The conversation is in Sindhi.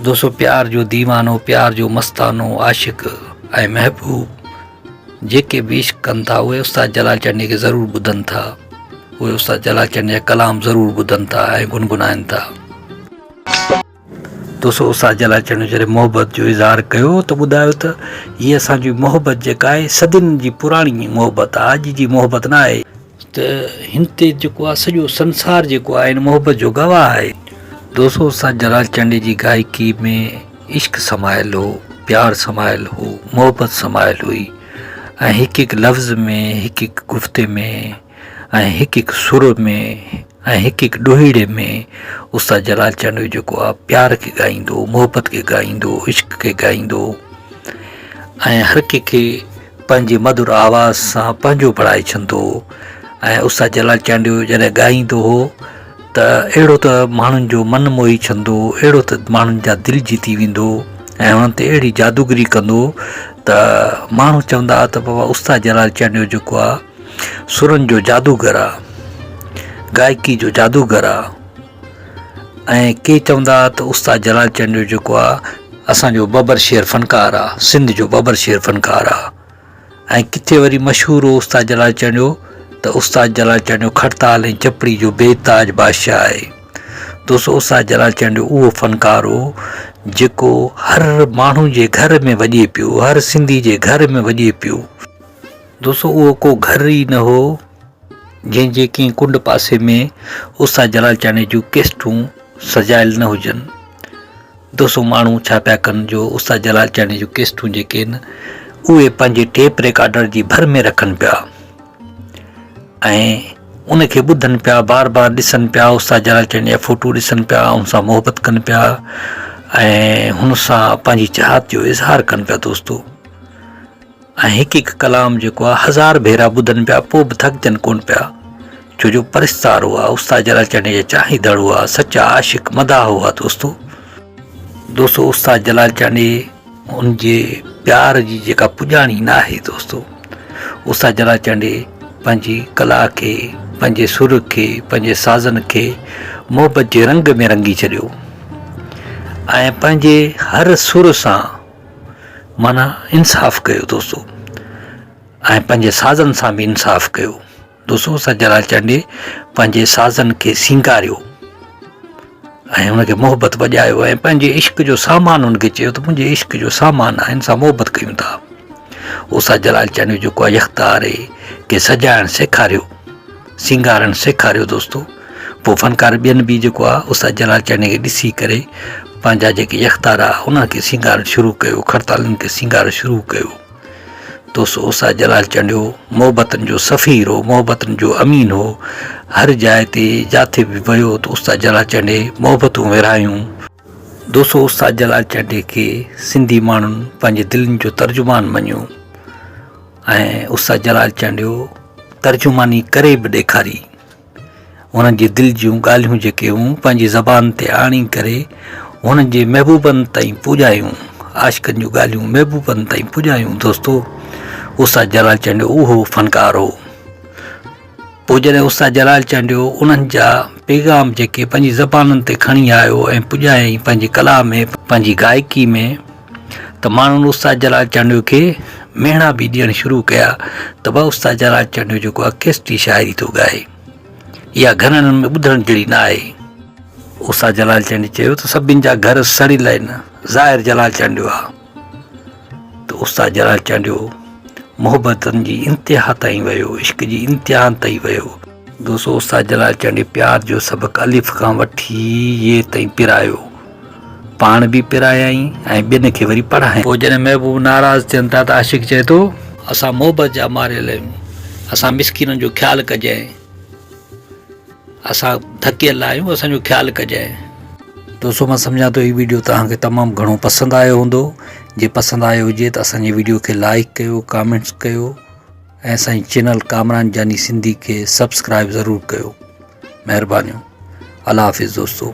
دوستو پيار جو ديوانو، پيار جو مستانو، عاشق ۽ محبوب جيڪي به عشق ڪن ٿا اهي استاد جلال چانڊيي کي ضرور ٻڌن ٿا. اهي استاد جلال چانڊيي جا ڪلام ضرور ٻڌن ٿا ۽ گنگنائن ٿا. دوستو استاد جلال چانڊيو جڏهن محبت جو اظهار ڪيو ته ٻڌايو ته هي اسان جي محبت جيڪا آهي صدين جي پراڻي محبت آهي اڄ جي محبت نه آهي. ته هن تي جيڪو آهي سڄو سنسار جيڪو آهي هن محبت جو گواهه آهي. دوستو استاد جلال چانڊيي جي گائڪي ۾ عشق سمايل هو، پيار سمايل هو، محبت سمايل هئي ۽ هڪ هڪ لفظ ۾ هڪ هڪ گفتي ۾ ۽ هڪ هڪ سر ۾ ۽ هڪ هڪ ڏوهيڙي ۾ استاد جلال چانڊيو جيڪو آ پيار کي ڳائيندو محبت کي ڳائيندو عشق کي ڳائيندو ۽ هر ڪنهن کي پنهنجي مڌر آواز سان پنهنجو بڻائي ڇندو هو ۽ استاد جلال چانڊيو جڏهن ڳائيندو هو ته اهڙو ته ماڻهن جو من موهي ڇندو اهڙو ته ماڻهن جا دل جيتي ويندو ۽ انهن تي اهڙي جادوگري ڪندو ته ماڻهو چوندا ته بابا استاد جلال چانڊيو جيڪو آ سرن جو جادوگر آ، گائڪي جو جادوگر آ ۽ ڪي چوندا ته استاد جلال چانڊيو جيڪو آ اسان جو ببر شير فنڪار آ، سنڌ جو ببر شير فنڪار آ ۽ ڪٿي وري مشهور هو استاد جلال چانڊيو ته استاد جلال چانڊيو کڙتال ۽ چپڙي جو بي تاج بادشاهه آهي. دوستو استاد جلال چانڊيو اهو فنڪار هو جيڪو هر ماڻهو جي گهر ۾ وڄي پيو، هر سنڌي جي گهر ۾ وڄي پيو. دوستو اهو ڪو گهر ئي نه هو جنهن جي ڪنهن ڪنڊ پاسي ۾ استاد جلال چانڊيي جون ڪيسٽون سجايل نه هجن. دوستو ماڻهو ڇا پيا ڪن جو استاد جلال چانڊيي جون ڪيسٽون جيڪي آهن اهي پنهنجي ٽيپ ريڪارڊر جي ڀر ۾ رکن پيا ۽ ان کي ٻڌن پيا بار بار ڏسن پيا استاد جلال چانڊيي جا فوٽو ڏسن پيا ان سان محبت ڪن پيا ۽ هن سان پنهنجي چاهت جو اظهار ڪن پيا دوستو. ۽ هڪ هڪ ڪلام جيڪو آ هزار ڀيرا ٻڌن پيا پوء به ٿڪجن ڪونه پيا ڇو جو پرستار هئا استاد جلال چانڊيي جا چاهيندڙ هئا سچا عاشق مداح هئا دوستو. دوستو استاد جلال چانڊيي ان جي پيار جي جيڪا پڄاڻي نه آهي دوستو استاد جلال چانڊيي پنهنجي ڪلا کي پنهنجي سر کي پنهنجي سازن کي محبت جي رنگ ۾ رنگي ڇڏيو ۽ پنهنجي هر سر سان معنيٰ انصاف ڪيو دوستو ۽ پنهنجي سازن سان به انصاف ڪيو دوستو سر جلال چانڊيي پنهنجي سازن کي سينگاريو ۽ ان کي محبت وڄايو ۽ پنهنجي عشق جو سامان ان کي چيو ته منهنجي عشق جو سامان آهي ان سان محبت ڪيون ٿا استاد جلال چانڊيو جيڪو آهي يختاري کي سجائڻ سيکاريو سينگارڻ سيکاريو دوستو پوء فنڪار ٻين به جيڪو آ استاد جلال چانڊيي کي ڏسي ڪري پنهنجا جيڪي يختارا انهن کي سينگارڻ شروع ڪيو کڙتالن کي سينگارڻ شروع ڪيو دوستو استاد جلال چانڊيو محبتن جو سفير هو محبتن جو امين هو هر جاء تي جاٿي به ويو ته استاد جلال چانڊيي محبتون ورهايون. دوستو استاد جلال چانڊيي کي سنڌي ماڻهن پنهنجي دلين جو ترجمان مڃيو ۽ استاد جلال چانڊيو ترجماني ڪري به ڏيکاري. هنن جي دل جون ڳالهيون جيڪي هيون پنهنجي زبان تي آڻي ڪري هنن جي محبوبن تائين پڄايون عاشقن جون ڳالهيون محبوبن تائين پڄايون دوستو استاد جلال چانڊيو اهو فنڪار هو پوء جڏهن استاد جلال چانڊيو انهن جا پيغام جيڪي پنهنجي زبانن تي کڻي آيو ۽ پڄايائين پنهنجي ڪلا ۾ پنهنجي گائڪي ۾ ته ماڻهن استاد جلال چانڊيو کي مهڻا به ڏيڻ شروع ڪيا ته بابا استاد جلال چانڊيو جيڪو آهي ڪيسٽي شاعري ٿو ڳائي اها گهرن ۾ ٻڌڻ جهڙي نه آهي. استاد جلال چانڊيي چيو ته سڀن جا گهر سڙيل آهن ظاهر جلال چانڊيو آهي ته استاد جلال چانڊيو محبتن جي انتها تائين ويو عشق جي انتها تائين ويو. دوستو استاد جلال چانڊيي پيار جو سبق الف کان وٺي يي تائين پرايو. پاڻ به پرايائين ۽ ٻين کي وري پڙهايائين. پوء جڏهن محبوب ناراض ٿين ٿا ته عاشق چئي ٿو. اسان محبت جا ماريل آهيون. اسان مسڪينن جو خيال ڪجانء. اسان ٿڪيل آهيون اسان جو خيال ڪجانء. دوستو مان سمجهان ٿو هي ويڊيو توهان کي تمام گهڻو پسند آيو هوندو جي پسند آيو هجي ته اسان جي ويڊيو کي لائيڪ ڪيو ڪامينٽس ڪيو ۽ اسان جي چينل ڪامران جاني سنڌي کي سبسڪرائب ضرور ڪيو مهربانيون الله حافظ دوستو.